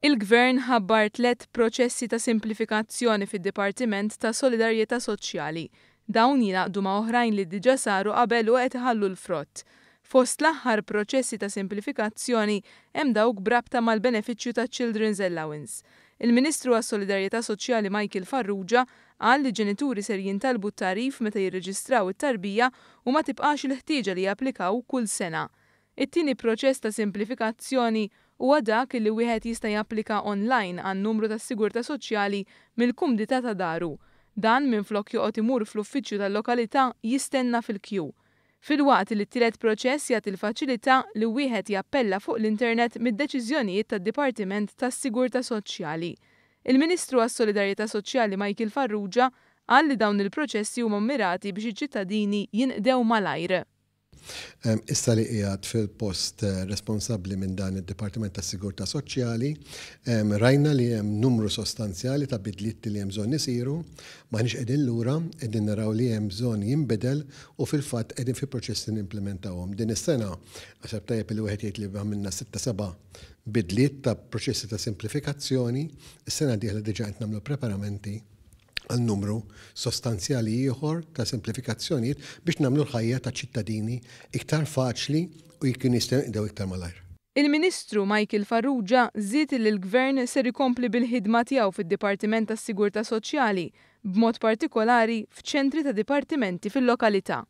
Il-Gvern ħabbar tlett proċessi ta' simplifikazzjoni fid-Dipartiment ta' Solidarjetà Soċjali. Dawn jingħaqdu ma' oħrajn li diġà saru qabel u qed iħallu l-frott. Fost l-aħħar proċessi ta' simplifikazzjoni hemm dawk b'rabta mal-benefiċċju taċ-Children's Allowance. Il-Ministru għas-Solidarjetà Soċjali Michael Farrugia qal li ġenituri ser jintalbu t-tagħrif meta jirreġistraw it-tarbija u ma tibqax il-ħtieġa li japplikaw kull sena. It-tieni proċess ta' simplifikazzjoni huwa dak li wieħed jista' japplika online għan-numru tas-sigurtà soċjali mill-kumdità ta' daru. Dan minflok joqgħod imur fl-uffiċċju tal-lokalità jistenna fil-kju. Filwaqt li t-tielet proċess jagħti l-faċilità li wieħed jappella fuq l-internet mid-deċiżjonijiet tad-Dipartiment tas-Sigurtà Soċjali. Il-Ministru għas-Solidarjetà Soċjali Michael Farrugia qal li dawn il-proċessi huma mmirati biex iċ-ċittadini jinqdew malajr. Issa li qiegħed fil-post responsabbli minn dan id-Dipartiment tas-Sigurtà Soċjali, rajna li hemm numru sostanzjali ta' bidliet li hemm bżonn isiru, m'aħniex qegħdin lura, qegħdin naraw li hemm bżonn jinbidel u fil-fatt qegħdin fi proċess li nimplementawhom. Din is-sena naħseb tajjeb li wieħed jgħid li għamilna sitta seba' bidliet ta' proċessi ta' simplifikazzjoni, is-sena d-dieħla diġà qed nagħmlu preparamenti għal numru sostanzjali ieħor ta' simplifikazzjonijiet biex nagħmlu l-ħajja taċ-ċittadini iktar faċli u jkunu jistgħu jinqdew iktar malajr. Il-Ministru Michael Farrugia żied li l-Gvern ser ikompli bil-ħidma tiegħu fid-Dipartiment tas-Sigurtà Soċjali, b'mod partikolari f'ċentri ta' dipartimenti fil-lokalità.